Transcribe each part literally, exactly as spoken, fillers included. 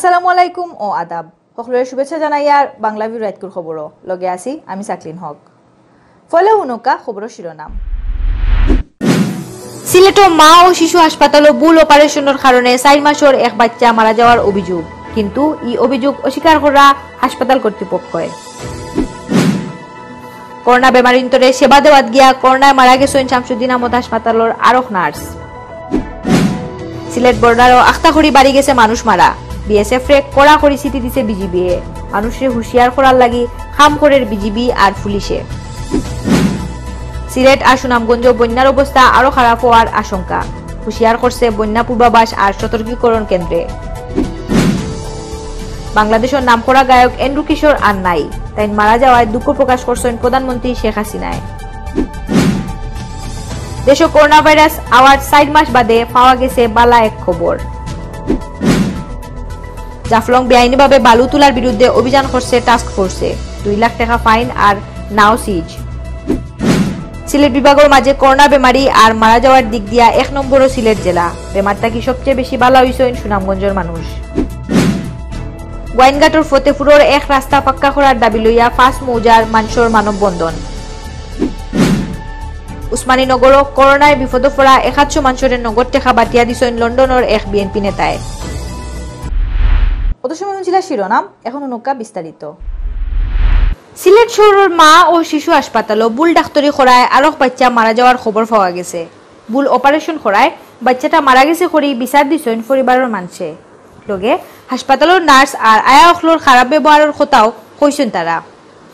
আসসালামু আলাইকুম ও আদাব। সকলরে শুভেচ্ছা জানাইয়ার বাংলা ভিউ রাইতকুর খবরও। লগে আছি আমি সাকলিন হক। ফলে হুনউক্কা খবরর শিরোনাম। সিলেটো মা ও শিশু হাসপাতালো ভুল অপারেশনর কারণে চাইর মাসর এক বাচ্চা মারা যাওয়ার অভিযোগ, কিন্তু ই অভিযোগ অস্বীকার করা হাসপাতাল কর্তৃপক্ষে। করোনা বেমারিন্তরে সেবা দেওয়াত গিয়া করোনায় মারা গেছইন শামসুদ্দিন আহমদ হাসপাতালর আরক নার্স। সিলেট বর্ডারো আখতাখড়ি বাড়ি গেছে মানুষ মারা, বিএসএফ রে কড়া পরিস্থিতি দিছে বিজিবিয়ে, মানুষরে হুঁশিয়ার করার লাগি কাম করের বিজিবি আর পুলিশে। সিলেট আর সুনামগঞ্জো বন্যার অবস্থা আরো খারাপ হওয়ার আশঙ্কা, হুঁশিয়ার করছে বন্যা পূর্বাভাস আর সতর্কীকরণ কেন্দ্রে। বাংলাদেশর নামকরা গায়ক এন্ড্রু কিশোর আর নাই, তাইন মারা যাওয়ায় দুঃখ প্রকাশ করছেন প্রধানমন্ত্রী শেখ হাসিনায়। দেশো করোনা ভাইরাস আওয়ার চাইর মাস বাদে পাওয়া গেছে বালা এক খবর। জাফলং বেআইনিভাবে বালু তুলার বিরুদ্ধে অভিযান করছে টাস্ক ফোর্সে, দুই লাখ টাকা ফাইন আর নাও সিজ। সিলেট বিভাগর মাঝে করোনা বেমারি আর মারা যাওয়ার দিক দিয়া এক নম্বরও সিলেট জেলা। বেমার থাকি সবচেয়ে বেশি বালা হইছইন সুনামগঞ্জর মানুষ। গোয়াইনঘাটর ফতেপুরর এক রাস্তা পাক্কা করার দাবি লইয়া পাঁচ মৌজার মানষর মানববন্ধন। উসমানীনগরও করোনায় বিপদো পড়া একাদশো মানষরে নগদ টেকা বাটিয়া দিছইন লন্ডনর এক বিএনপি নেতায়। অত সময় হুনছিলা শিরোনাম, এখন হুনউক্কা বিস্তারিত। সিলেট শহরর মা ও শিশু হাসপাতালো ভুল ডাক্তরি করায় আরক বাচ্চা মারা যাওয়ার খবর পাওয়া গেছে। ভুল অপারেশন করায় বাচ্চাটা মারা গেছে করি বিচার দিছইন পরিবারর মানষে। লগে হাসপাতালর নার্স আর আয়া অকলর খারাপ ব্যবহারর কথাও কইছইন তারা।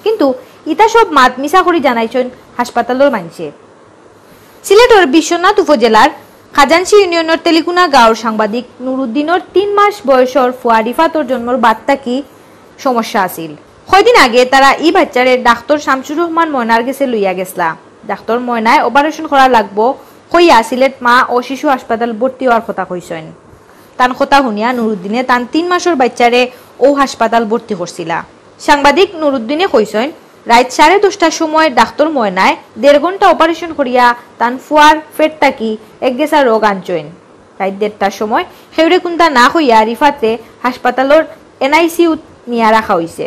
কিন্তু ইতা সব মাত মিছা করি জানাইছইন হাসপাতালর মানষে। সিলেটর বিশ্বনাথ উপজেলার খাজানশি ইউনিয়নর তেলিকুনা গাঁওর সাংবাদিক নুরুদ্দিনর তিন মাস বয়সর ফুয়া রিফাতর জন্মর বাদ থাকি সমস্যা আছিল। কয়দিন আগে তারা ই বাচ্চারে ডাক্তর শামসুর রহমান ময়নার গেছে লইয়া গেছলা। ডাক্তর ময়নায় অপারেশন করা লাগবো কইয়া সিলেট মা ও শিশু হাসপাতাল ভর্তি হওয়ার কথা কইছইন। তান কথা হুনিয়া নুরুদ্দিনে তান তিন মাসর বাচ্চারে ও হাসপাতাল ভর্তি করছিলা। সাংবাদিক নুরুদ্দিনে কইছইন, রাইত সাড়ে দশটার সময় ডাক্তর ময়নায় দেড় ঘন্টা অপারেশন করিয়া তান ফুয়ার পেট থাকি এক গেছা রগ আনছইন। রাইত দেড়টার সময় কেউরে কুন্তা না কইয়া রিফাতরে হাসপাতালর এনআইসিউত নিয়া রাখা হইছে।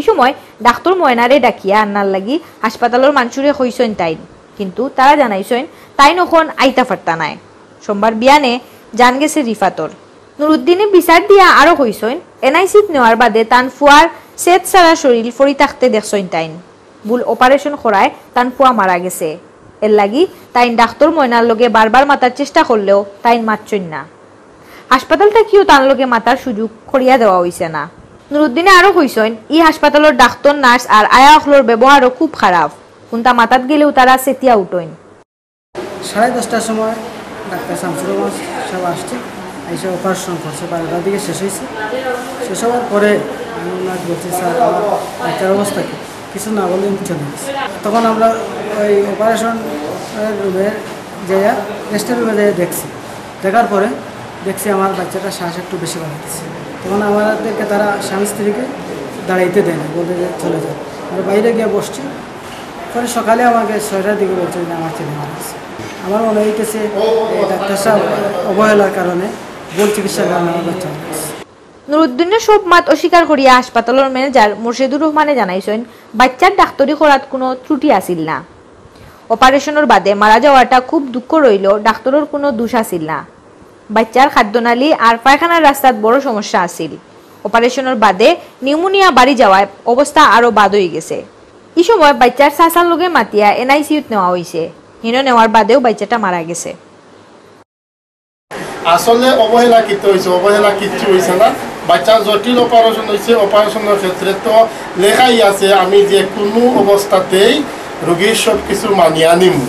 ই সময় ডাক্তর ময়নারে ডাকিয়া আনার লাগি হাসপাতালর মানষরে কইছইন তাইন, কিন্তু তারা জানাইছইন তাইন অখন আইতা পারতা নায়। সোমবার বিয়ানে জান গেছে রিফাতর। নুরুদ্দিনে বিচার দিয়া আরো কইছইন, এনআইসিত নেওয়ার বাদে তান ফুয়ার চেত সারা শরীর পড়ি থাকতে দেখছইন তাইন। ভুল অপারেশন করায় তান ফুয়া মারা গেছে। এর লাগি তাইন ডাক্তর ময়নার লগে বারবার মাতার চেষ্টা করলেও তাইন মাতছইন না। হাসপাতাল থাকিও তান লগে মাতার সুযোগ করিয়া দেওয়া হইছে না। নুরুদ্দিনে আরো কইছইন, ই হাসপাতালর ডাক্তর, নার্স আর আয়া অকলর ব্যবহারও খুব খারাপ। কুন্তা মাতাত গেলেও তারা চেতিয়া উঠইন। সাড়ে দশটার সময় ডাক্তার শামসুর রহমান সাহেব আসছে, এসে অপারেশন করছে, বারোটার দিকে শেষ হয়েছে। শেষ হওয়ার পরে আমি ওনাকে বলছি, "স্যার, আমার বাচ্চার অবস্থা কি?" কিছু না বলে উনি চলে গেছে। তখন আমরা ওই অপারেশন রুমে যাইয়া, রেস্টের রুমে যাইয়া দেখছি। দেখার পরে দেখছি আমার বাচ্চাটা শ্বাস একটু বেশি বাড়াইতেছে। তখন আমাদেরকে তারা স্বামী স্ত্রীকে দাঁড়াইতে দেয় না, বলতে যে, "চলে যাও।" আমরা বাইরে গিয়ে বসছি। পরে সকালে আমাকে ছয়টার দিকে বলছে যে আমার ছেলে মারা গেছে। আমার মনে হইতেছে এই ডাক্তার সাহেব অবহেলার কারণে, ভুল চিকিৎসার কারণে আমার বাচ্চা মারা গেছে। নুরুদ্দিনের সব মাত অস্বীকার করিয়া হাসপাতালর ম্যানেজার মুর্শিদুর রহমানে জানাইছইন, বাচ্চার ডাক্তরি করাত কোনো ত্রুটি আছিল না। অপারেশনর বাদে মারা যাওয়াটা খুব দুঃখ রইল, ডাক্তরর কোনো দোষ আছিল না। বাচ্চার খাদ্যনালী আর পায়খানার রাস্তাত বড় সমস্যা আছিল। অপারেশনর বাদে নিউমোনিয়া বাড়ি যাওয়ায় অবস্থা আরো বাদ হয়ে গেছে। ই সময় বাচ্চার চাচার লগে মাতিয়া এনআইসিউত নেওয়া হইছে। হিনো নেওয়ার বাদেও বাচ্চাটা মারা গেছে। আসলে অবহেলা কিতা হইছে? অবহেলা কিচ্ছু হইছে না। বাচ্চার জটিল অপারেশন হইছে, অপারেশনের ক্ষেত্রে তো লেখাই আছে, আমি যে কোনো অবস্থাতেই রোগীর সব কিছু মানিয়া নিমু।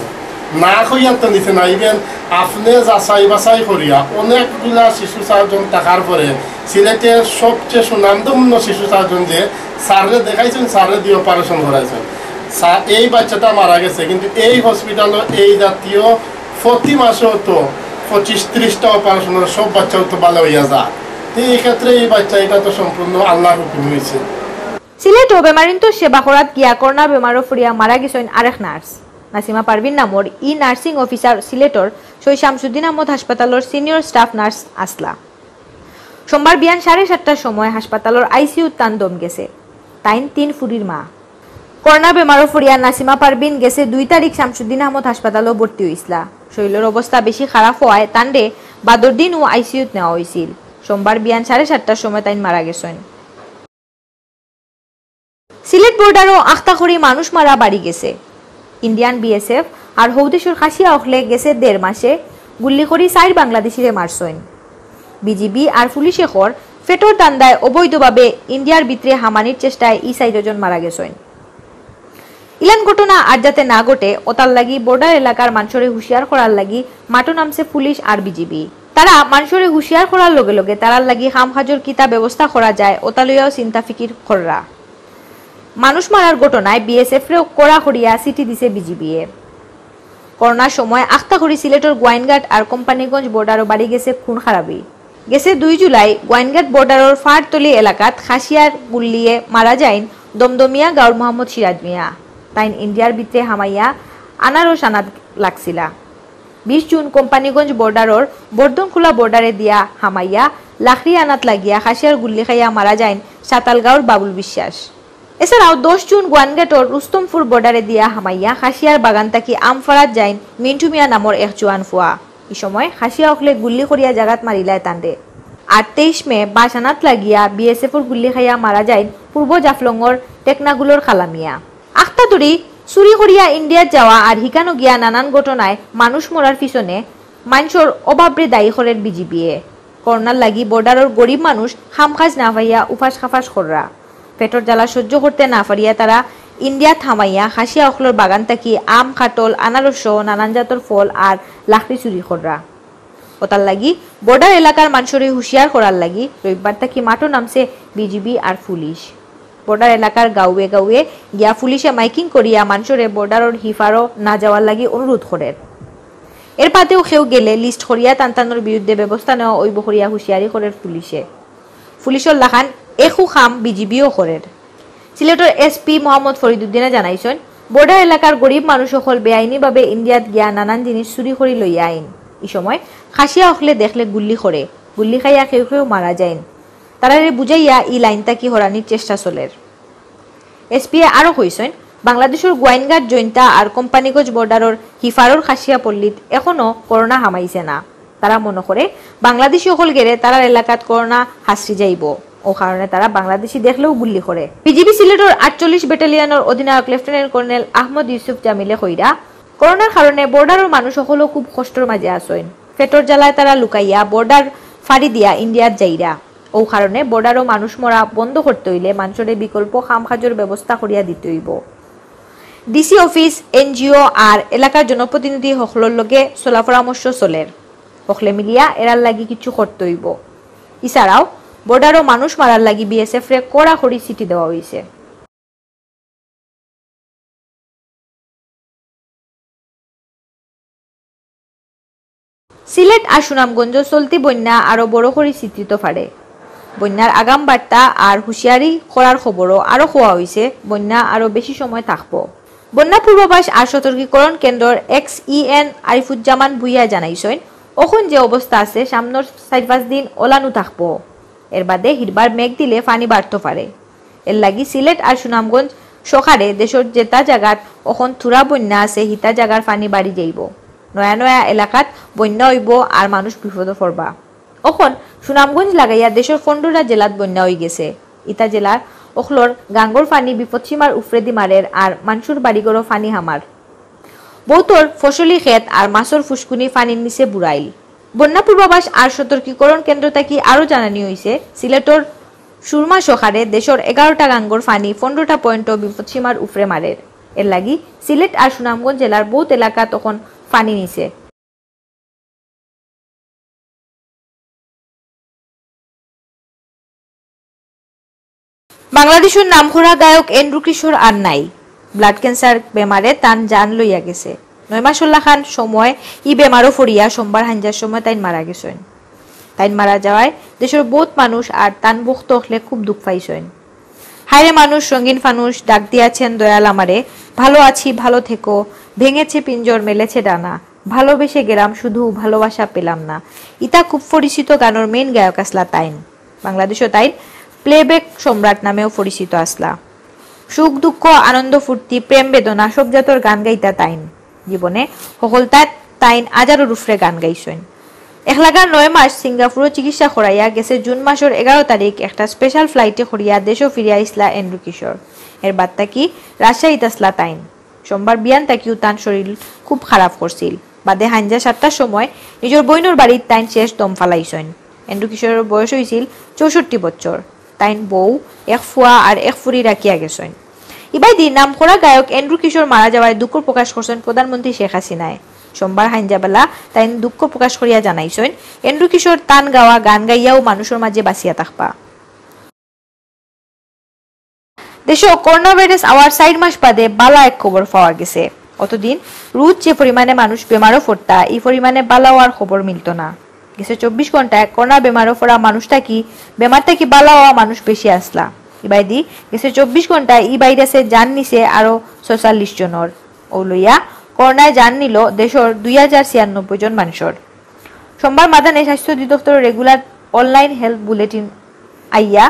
না কইয়া তো নিছে না। Even আপনি যাচাই বাছাই করিয়া অনেকগুলা শিশু সার্জন থাকার পরে সিলেটের সবচেয়ে সুনামধন্য শিশু সার্জন যে স্যাররে দেখাইছেন, স্যাররে দিয়ে অপারেশন করাইছেন। স্যার, এই বাচ্চাটা মারা গেছে, কিন্তু এই হসপিটালো এই জাতীয় প্রতি মাসেও তো পঁচিশ ত্রিশটা অপারেশনের সব বাচ্চাও তো ভালো হইয়া যায়। তো এই ক্ষেত্রে এই বাচ্চা, এটা তো সম্পূর্ণ আল্লাহর হুকুম হয়েছে। সিলেটো বেমারিন্তর সেবা করাত গিয়া করোনা বেমারো ফুরিয়া মারা গেছইন আরেক নার্স। নাসিমা পারভিন নামর ই নার্সিং অফিসার সিলেটর শহীদ শামসুদ্দিন আহমদ হাসপাতালর সিনিয়র স্টাফ নার্স আছলা। সোমবার বিয়ান সাড়ে সাতটার সময় হাসপাতালর আইসিইউত তান দম গেছে। তাইন তিন ফুরির মা। করোনা বেমারো ফড়িয়া নাসিমা পারভিন গেছে দুই তারিখ শামসুদ্দিন আহমদ হাসপাতালো ভর্তি অইছলা। শরীলর অবস্থা বেশি খারাপ অওয়ায় তানরে বাদর দিনউ আইসিইউত নেওয়া অইছিল। সোমবার বিয়ান সাড়ে সাতটার সময় তাইন মারা গেছইন। সিলেট বর্ডারো আখতা করি মানুষ মারা বাড়ি গেছে। ইন্ডিয়ান বিএসএফ আর হউ দেশর খাসিয়া অকলে গেছে দেড় মাসে গুল্লি করি চাইর বাংলাদেশিরে মারছইন। বিজিবি আর পুলিশে কর ফেটর ধান্দায় অবৈধভাবে ইন্ডিয়ার ভিতরে হামানির চেষ্টায় ই চাইরজন মারা গেছইন। ইলান ঘটনা আর যাতে না ঘটে, অতার লাগি বর্ডার এলাকার মানষরে হুঁশিয়ার করার লাগি মাঠো নামছে পুলিশ আর বিজিবি। তারা মানষরে হুঁশিয়ার করার লগে লগে তারার লাগি কাম কাজর কিতা ব্যবস্থা করা যায়, অতা লইয়াও চিন্তা ফিকির কররা। মানুষ মারার ঘটনায় বিএসএফ রেও কড়া করিয়া চিঠি দিছে বিজিবিয়ে। করোনার সময় আখতা করি সিলেটর গোয়াইনঘাট আর কোম্পানীগঞ্জ বর্ডারো বাড়ি গেছে খুন খারাবি। গেছে দুই জুলাই গোয়াইনঘাট বর্ডারর ফারতলি এলাকাত খাসিয়ার গুল্লিয়ে মারা যাইন দমদমিয়া গাঁওর মোহাম্মদ সিরাজ মিয়া। তাইন ইন্ডিয়ার ভিতরে হামাইয়া আনারস আনাত লাগছিলা। বিশ জুন কোম্পানীগঞ্জ বর্ডারর বর্ধনখোলা বর্ডারে দিয়া হামাইয়া লাখড়ি আনাত লাগিয়া খাসিয়ার গুল্লি খাইয়া মারা যাইন সাতালগাঁওর বাবুল বিশ্বাস। এছাড়াও দশ জুন গোয়াইনঘাটর রুস্তমপুর বর্ডারে দিয়া হামাইয়া খাসিয়ার বাগান থাকি আম ফারাত যাইন মিন্টু মিয়া নামর এক জোয়ান ফুয়া। ই সময় খাসিয়া অকলে গুল্লি করিয়া জাগাত মারিলায় তানরে। আর তেইশ মে বাস আনাত লাগিয়া বিএসএফর গুল্লি খাইয়া মারা যাইন পূর্ব জাফলংর টেকনাগুলর কালা মিয়া। আখতা তরি চুরি করিয়া ইন্ডিয়াত যাওয়া আর হিকানো গিয়া নানান ঘটনায় মানুষ মরার পিছনে মানষর অভাবরে দায়ী করের বিজিবিয়ে। করোনার লাগি বর্ডারর গরিব মানুষ কাম কাজ না পাইয়া উপাস খাপাস কররা। পেটর জ্বালা সহ্য করতে না পারিয়া তারা ইন্ডিয়াত হামাইয়া খাসিয়া অকলর বাগান থাকি আম, কাঠল, আনারস সহ নানান জাতর ফল আর লাকড়ি চুরি কররা। অতার লাগি বর্ডার এলাকার মানষরে হুঁশিয়ার করার লাগি রবিবার থাকি মাঠো নামছে বিজিবি আর পুলিশ। বর্ডার এলাকার গাঁওয়ে গাঁওয়ে গিয়া পুলিশে মাইকিং করিয়া মানষরে বর্ডারর হিফারো না যাওয়ার লাগি অনুরোধ করের। এর বাদেও কেউ গেলে লিস্ট করিয়া তান তানর বিরুদ্ধে ব্যবস্থা নেওয়া অইবো করিয়া হুঁশিয়ারি করের পুলিশে। পুলিশর লাখান একু কাম বিজিবিও করের। সিলেটর এসপি মোহাম্মদ ফরিদুদ্দিনে জানাইছইন, বর্ডার এলাকার গরিব মানুষ অকল বেআইনিভাবে ইন্ডিয়াত গিয়া নানান জিনিস চুরি করি লইয়া আইন। ই সময় খাসিয়া অকলে দেখলে গুল্লি করে, গুল্লি খাইয়া কেউ কেউ মারা যাইন। তারারে বুঝাইয়া ই লাইন থাকি হরানির চেষ্টা চলের। এসপিয়ে আরও কইছইন, বাংলাদেশর গোয়াইনঘাট, জৈন্তা আর কোম্পানীগঞ্জ বর্ডারর হিফারর খাসিয়া পল্লীত এখনো করোনা হামাইছে না। তারা মনো করে বাংলাদেশি অকল গেলে তারার এলাকাত করোনা হাসরি যাইবো, অউ কারণে তারা বাংলাদেশি দেখলেও গুল্লি করে। বিজিবি সিলেটর আটচল্লিশ ব্যাটালিয়নর অধিনায়ক লেফটেন্যান্ট কর্নেল আহমদ ইউসুফ জামিলে কইরা, করোনার কারণে বর্ডারর মানুষ অকলও খুব কষ্টর মাঝে আছইন। পেটর জ্বালায় তারা লুকাইয়া বর্ডার ফাড়ি দিয়া ইন্ডিয়াত যাইরা। অউ কারণে বর্ডারো মানুষ মরা বন্ধ করতে অইলে মানষরে বিকল্প কাম কাজর ব্যবস্থা করিয়া দিতে অইবো। ডিসি অফিস, এনজিও আর এলাকার জনপ্রতিনিধি হকলর লগে সলা পরামর্শ চলের। হকলে মিলিয়া এরার লাগি কিছু করতে অইবো। ইছাড়াও বর্ডারো মানুষ মারার লাগি বিএসএফ রে কড়াকড়ি চিঠি দেওয়া অইছে। সিলেট আর সুনামগঞ্জ চলতি বন্যা আরো বড় করি চিত্রিত ফারে। বন্যার আগাম বার্তা আর হুঁশিয়ারি করার খবরও আরো কওয়া অইছে, বন্যা আরো বেশি সময় থাকবো। বন্যা পূর্বাভাস আর সতর্কীকরণ কেন্দ্রর এক্স ইএন আরিফুজ্জামান ভুইয়া জানাইছইন, অখন যে অবস্থা আছে, সামনর চাইর পাঁচ দিন অলানু থাকবো। এর বাদে হিরবার মেঘ দিলে পানি বাড়তো পারে। এর লাগি সিলেট আর সুনামগঞ্জ সকারে দেশর যেতা জাগাত অখন থুড়া বন্যা আছে, হিতা জাগার পানি বাড়ি যাইবো। নয়া নয়া এলাকাত বন্যা অইবো আর মানুষ বিপদো পড়বা। অখন সুনামগঞ্জ লাগাইয়া দেশর পনরোটা জেলাত বন্যা অইগেছে। ইতা জেলার অকলর গাঙ্গর পানি বিপদসীমার উফরেদি মারের আর মানষর বাড়িঘরো পানি হামার। বউতর ফসলি খেত আর মাছর ফুসকুনি পানির নিচে বুড়াইল। বন্যা পূর্বাভাস আর সতর্কীকরণ কেন্দ্র থাকি আরো জানানি অইছে, সিলেটর সুরমা সকারে দেশর এগারোটা গাঙ্গর পানি পনরোটা পয়েন্টো বিপদসীমার উফরে মারের। এর লাগি সিলেট আর সুনামগঞ্জ জেলার বউত এলাকাত অখন পানি নিচে। বাংলাদেশর নামকরা গায়ক এন্ড্রু কিশোর আর নাই। ব্লাড ক্যান্সার বেমারে তান জান লইয়া গেছে। নয় মাসর লাখান সময় ই বেমারো পড়িয়া সোমবার হাইঞ্জার সময় তাইন মারা গেছইন। তাইন মারা যাওয়ায় দেশর বউত মানুষ আর তান ভক্ত অকলে খুব দুখ পাইছইন। হায়রে মানুষ, রঙিন ফানুষ, ডাক দিয়াছেন দয়াল আমারে, ভালো আছি, ভালো থেকো, ভেঙেছে পিঞ্জর, মেলেছে ডানা, ভালোবেসে গেলাম শুধু, ভালোবাসা পেলাম না। ইতা খুব পরিচিত গানর মেইন গায়ক আছলা তাইন। বাংলাদেশো তাইন প্লেব্যাক সম্রাট নামেও পরিচিত আছলা। সুখ দুঃখ, আনন্দ ফুর্তি, প্রেম বেদনা, সব জাতর গান গাইতা তাইন। জীবনে হকলতায় তাইন আজারোর উফরে গান গাইছইন। একলাগার নয় মাস সিঙ্গাপুরো চিকিৎসা করাইয়া গেছে জুন মাসর এগারো তারিখ একটা স্পেশাল ফ্লাইটে করিয়া দেশো ফিরিয়া আইছলা এন্ড্রু কিশোর। এর বাদ থাকি রাজশাহীত আছলা তাইন। সোমবার বিয়ান থাকিউ তান শরীর খুব খারাপ করছিল। বাদে হাইঞ্জা সাতটার সময় নিজর বইনর বাড়িত তাইন শেষ দম ফালাইছইন। এন্ড্রু কিশোরর বয়স হইছিল চৌষট্টি বছর। তাইন বউ, এক ফুয়া আর এক ফুরি রাখিয়া গেছইন। ইবাইদি নামকরা গায়ক এন্ড্রু কিশোর মারা যাওয়ায় দুঃখ প্রকাশ করছইন প্রধানমন্ত্রী শেখ হাসিনায়। সোমবার হাইঞ্জাবেলা তাইন দুঃখ প্রকাশ করিয়া জানাইছইন, এন্ড্রু কিশোর তান গাওয়া গান গাইয়াউ মানুষর মাঝে বাঁচিয়া থাকবা। দেশো করোনা ভাইরাস আওয়ার চাইর মাস বাদে বালা এক খবর পাওয়া গেছে। অতদিন রোজ যে পরিমাণে মানুষ বেমারো পড়তা, ই পরিমাণে বালা অওয়ার খবর মিলতো না। গেছে চব্বিশ ঘন্টায় করোনা বেমারো পড়া মানুষ থাকি বেমার থাকি বালা অওয়া মানুষ বেশি আছলা। ইবাইদি গেছে চব্বিশ ঘন্টায় ই ভাইরাসে জান নিছে আরো ছয়চল্লিশ জনর। অউ লইয়া করোনায় জান নিল দেশর দুই হাজার ছিয়ানব্বই জন মানুষর। সোমবার মাদানে স্বাস্থ্য অধিদপ্তরর রেগুলার অনলাইন হেলথ বুলেটিন আইয়া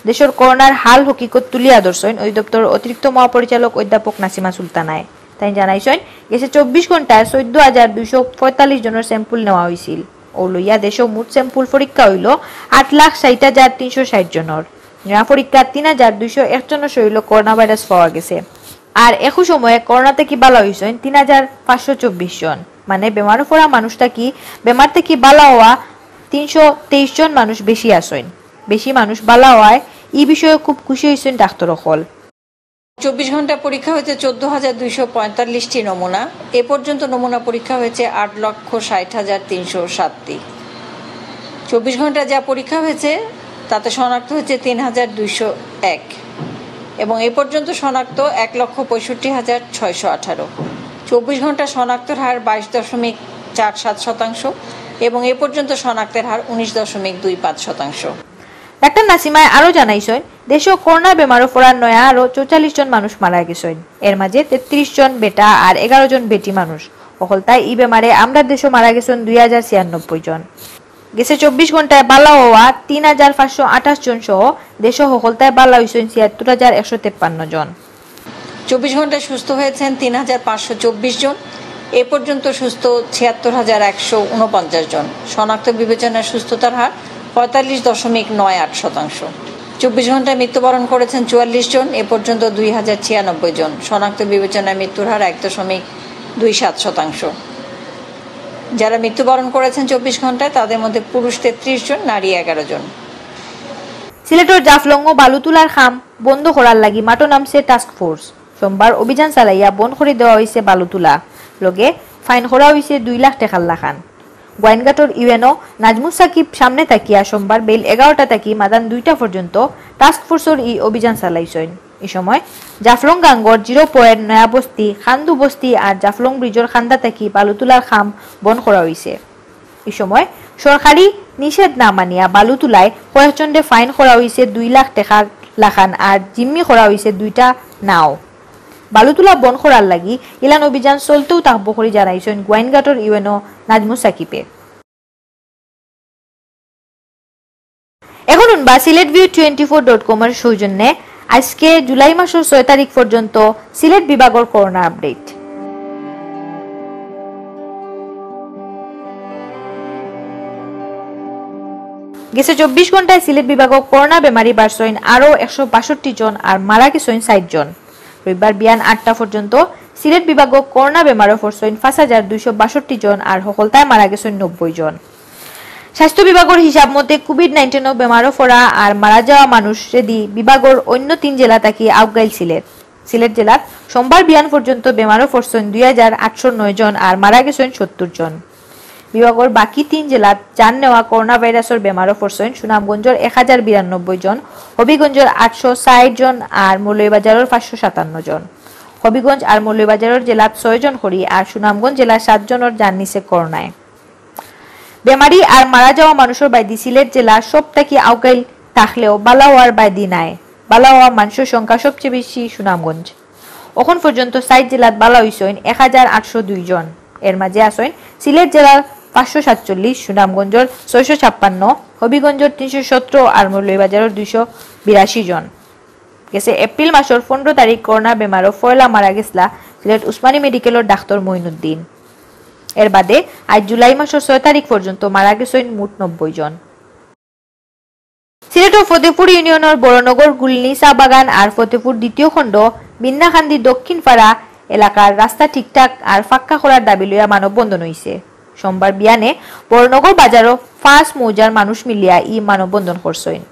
দেশর করোনার হাল হকিকত তুলিয়া ধরছইন অধিদপ্তরর অতিরিক্ত মহাপরিচালক অধ্যাপক নাসিমা সুলতানায়। তাইন জানাইছইন, গেছে চব্বিশ ঘন্টায় চৌদ্দ হাজার দুইশো পঁয়তাল্লিশ জনর স্যাম্পল নেওয়া হইছিল। অউ লইয়া দেশো মোট স্যাম্পল পরীক্ষা হইল আট লাখ ষাট হাজার তিনশো ষাট জনর। নেওয়া পরীক্ষা তিন হাজার দুইশো এক জনর শরীরো করোনা ভাইরাস পাওয়া গেছে। আর একই সময়ে করোনা থাকি বালা হইছইন তিন হাজার পাঁচশো চব্বিশ জন। মানে বেমারো পড়া মানুষ থাকি বেমার থাকি বালা অওয়া তিনশো তেইশ জন মানুষ বেশি আছইন। বেশি মানুষ বালা অওয়ায় ই বিষয়ে খুব খুশি হইছইন ডাক্তর অকল। চব্বিশ ঘন্টা পরীক্ষা হয়েছে চোদ্দ হাজার দুইশো পঁয়তাল্লিশটি নমুনা। এ পর্যন্ত নমুনা পরীক্ষা হয়েছে আট লক্ষ ষাট হাজার তিনশো সাতটি। চব্বিশ ঘন্টা যা পরীক্ষা হয়েছে তাতে শনাক্ত হয়েছে তিন হাজার দুইশো এক এবং এ পর্যন্ত শনাক্ত এক লক্ষ পঁয়ষট্টি হাজার ছয়শো আঠারো। চব্বিশ ঘন্টা শনাক্তর হার বাইশ দশমিক চার সাত শতাংশ এবং এ পর্যন্ত শনাক্তের হার উনিশ দশমিক দুই পাঁচ শতাংশ। ডাক্তার নাসিমায় আরও জানাইছইন, দেশো করোনা বেমারো পড়া নয়া আরও চৌচল্লিশ জন মানুষ মারা গেছইন। এর মাঝে তেত্রিশ জন বেটা আর এগারো জন বেটি মানুষ। হকলতায় ই বেমারে আমরার দেশো মারা গেছইন দুই হাজার ছিয়ানব্বই জন। গেছে চব্বিশ ঘন্টায় বালা অওয়া তিন হাজার পাঁচশো আঠাশ জন সহ দেশো হকলতায় বালা হইছইন ছিয়াত্তর হাজার একশো তেপ্পান্ন জন। চব্বিশ ঘন্টায় সুস্থ হয়েছেন তিন হাজার পাঁচশো চব্বিশ জন। এ পর্যন্ত সুস্থ ছিয়াত্তর হাজার একশো ঊনপঞ্চাশ জন। শনাক্ত বিবেচনায় সুস্থতার হার পঁয়তাল্লিশ দশমিক নয় আট শতাংশ। চব্বিশ ঘন্টায় মৃত্যুবরণ করেছেন চুয়াল্লিশ জন। এ পর্যন্ত দুই হাজার ছিয়ানব্বই জন। শনাক্ত বিবেচনায় মৃত্যুর হার এক দশমিক দুই সাত শতাংশ। যারা মৃত্যুবরণ করেছেন চব্বিশ ঘন্টায়, তাদের মধ্যে পুরুষ তেত্রিশ জন, নারী এগারো জন। সিলেটর জাফলংও বালু তুলার কাম বন্ধ করার লাগি মাঠো নামছে টাস্ক ফোর্স। সোমবার অভিযান চালাইয়া বন্ধ করি দেওয়া হইছে বালু তুলা। লগে ফাইন করা হইছে দুই লাখ টেকার লাখান। গোয়াইনঘাটর ইউএনও নাজমুস সাকিব সামনে থাকিয়া সোমবার বেইল এগারোটা থাকি মাদান দুইটা পর্যন্ত টাস্ক ফোর্সর ই অভিযান চালাইছইন। ই সময় জাফলং গাঙ্গর জিরো পয়েন্ট, নয়া বস্তি, খান্দু বস্তি আর জাফলং ব্রিজর খান্দা থাকি বালু তুলার কাম বন্ধ করা হইছে। ই সময় সরকারি নিষেধ না মানিয়া বালু তুলায় কয়েকজনরে ফাইন করা হইছে দুই লাখ টেকার লাখান আর জিম্মি করা হইছে দুইটা নাও। বালু তুলা বন্ধ করার লাগি ইলান অভিযান চলতেউ থাকবো করি জানাইছইন গোয়াইনঘাটর ইউএনও নাজমুস সাকিবে। এখন হুনবা Sylhet view twenty four dot কমর সৌজন্যে আজকে জুলাই মাসর ছয় তারিখ পর্যন্ত সিলেট বিভাগর করোনা আপডেট। গেছে চব্বিশ ঘন্টায় সিলেট বিভাগো করোনা বেমারি বাড়ছইন আরও একশো বাষট্টি জন আর মারা গেছইন ষাট জন। রবিবার বিয়ান আটটা পর্যন্ত সিলেট বিভাগো করোনা বেমারো পড়ছইন পাঁচ হাজার দুইশো বাষট্টি জন আর হকলতায় মারা গেছইন নব্বই জন। স্বাস্থ্য বিভাগর হিসাব মতে কোভিড নাইন্টিনো বেমারো পড়া আর মারা যাওয়া মানুষ রেদি বিভাগর অন্য তিন জেলা থাকি আউগাইল সিলেট। সিলেট জেলাত সোমবার বিয়ান পর্যন্ত বেমারো পড়ছইন দুই হাজার আটশো নয় জন আর মারা গেছইন সত্তর জন। বিভাগর বাকি তিন জেলাত জান নেওয়া করোনা ভাইরাসর বেমারো পড়ছইন সুনামগঞ্জর এক হাজার বিরানব্বই জন, হবিগঞ্জর আটশো ষাট জন আর মৌলভীবাজারর পাঁচশো সাতান্ন জন। হবিগঞ্জ আর মৌলভীবাজারর জেলাত ছয় জন করি আর সুনামগঞ্জ জেলার সাত জনর জান নিছে করোনায়। বেমারি আর মারা যাওয়া মানুষর বায়দি সিলেট জেলা সব থাকি আউগাইল থাকলেও বালা অওয়ার বায়দি নায়। বালা অওয়া মানুষর সংখ্যা সবচেয়ে বেশি সুনামগঞ্জ। অখন পর্যন্ত ষাট জেলাত বালা অইছইন এক হাজার আটশো দুই জন। এর মাঝে আছইন সিলেট জেলার পাঁচশো সাতচল্লিশ, সুনামগঞ্জর ছয়শো ছাপ্পান্ন, হবিগঞ্জর তিনশো সতেরো আর মৌলভীবাজারর দুইশো বিরাশি জন। গেছে এপ্রিল মাসর পনেরো তারিখ করোনা বেমারো পয়লা মারা গেছলা সিলেট উসমানী মেডিকেলর ডাক্তার মঈনুদ্দিন। এর বাদে আজ জুলাই মাসর ছয় তারিখ পর্যন্ত মারা গেছইন মোট নব্বই জন। সিলেটর ফতেপুর ইউনিয়নর বড়নগর, গুলনি, চা বাগান আর ফতেপুর দ্বিতীয় খণ্ড, বিন্নাকান্দি দক্ষিণ পাড়া এলাকার রাস্তা ঠিকঠাক আর পাক্কা করার দাবি লইয়া মানববন্ধন অইছে। সোমবার বিয়ানে বড়নগর বাজারো পাঁচ মৌজার মানুষ মিলিয়া ই মানববন্ধন করছইন।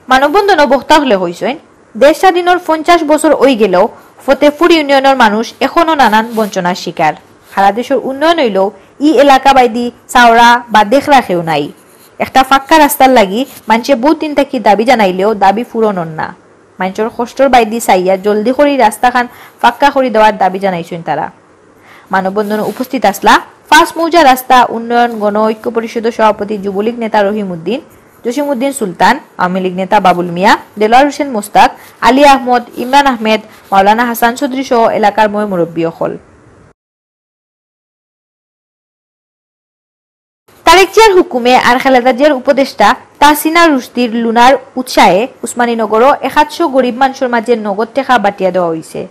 মানববন্ধনও বক্তা হকলে কইছইন, দেশ স্বাধীনর পঞ্চাশ বছর অই গেলেও ফতেপুর ইউনিয়নর মানুষ এখনো নানান বঞ্চনার শিকার। সারা দেশর উন্নয়ন অইলেও ই এলাকা বাইদি চাওড়া বা দেখরা কেউ নাই। একটা পাক্কা রাস্তার লাগি মানষে বহুত দিন থাকি দাবি জানাইলেও দাবি পূরণ অর না। মানষর কষ্টর বাইদি চাইয়া জলদি করি রাস্তাখান পাক্কা করি দেওয়ার দাবি জানাইছইন তারা। মানববন্ধনে উপস্থিত আছলা পাঁচ মৌজা রাস্তা উন্নয়ন গণ ঐক্য পরিষদর সভাপতি যুবলীগ নেতা রহিম উদ্দিন, জসিম উদ্দিন সুলতান, আওয়ামী লীগ নেতা বাবুল মিয়া, দেলোয়ার হোসেন মোস্তাক, আলী আহমদ, ইমরান আহমেদ, মাওলানা হাসান চৌধুরী সহ এলাকার ময় মুরব্বী অকল। তারেক জিয়ার হুকুমে আর খালেদা জিয়ার উপদেষ্টা তাহসিনা রুশদির লুনার উৎসাহে উসমানীনগরো একাদশো গরিব মানষর মাঝে নগদ টেকা বাটিয়া দেওয়া অইছে।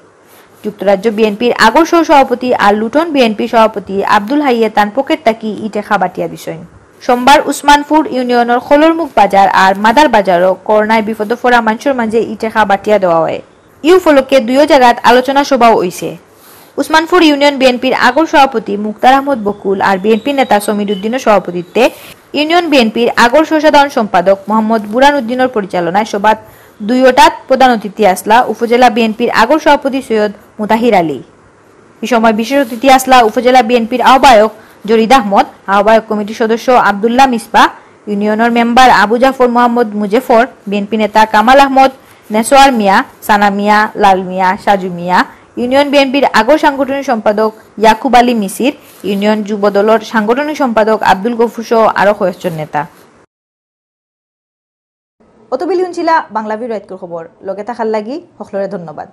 যুক্তরাজ্য বিএনপির আগর সহ সভাপতি আর লুটন বিএনপি সভাপতি আব্দুল হাইয়ে তান পকেট থাকি ই টেকা বাটিয়া দিছইন। সোমবার উসমানপুর ইউনিয়নর খলরমুখ বাজার আর মাদার বাজারো করোনায় বিপদো পড়া মানষর মাঝে ই টেকা বাটিয়া দেওয়া অয়। ই উপলক্ষে দুইও জাগাত আলোচনা সভাও অইছে। উসমানপুর ইউনিয়ন বিএনপির আগর সভাপতি মুক্তার আহমদ বকুল আর বিএনপি নেতা সমীর উদ্দিনর সভাপতিত্বে ইউনিয়ন বিএনপির আগর সহ সাধারণ সম্পাদক মোহাম্মদ বুরান উদ্দিনর পরিচালনায় সভাত দুইওটাত প্রধান অতিথি আছলা উপজেলা বিএনপির আগর সভাপতি সৈয়দ মুতাহির আলী। ই সময় বিশেষ অতিথি আছলা উপজেলা বিএনপির আহ্বায়ক জরিদ আহমদ, আহ্বায়ক কমিটির সদস্য আব্দুল্লাহ মিসবা, ইউনিয়নর মেম্বার আবু জাফর মোহাম্মদ মুজেফর, বিএনপি নেতা কামাল আহমদ, নেসোয়ার মিয়া, সানা মিয়া, লাল মিয়া, সাজু মিয়া, ইউনিয়ন বিএনপির আগর সাংগঠনিক সম্পাদক ইয়াকুব আলী মিসির, ইউনিয়ন যুব দলর সাংগঠনিক সম্পাদক আব্দুল গফুর সহ আরো কয়েকজন নেতা। অতবিল হুনছিলা বাংলা ভিউ রাইতকুর খবর। লগে থাকার লাগি হকলরে ধন্যবাদ।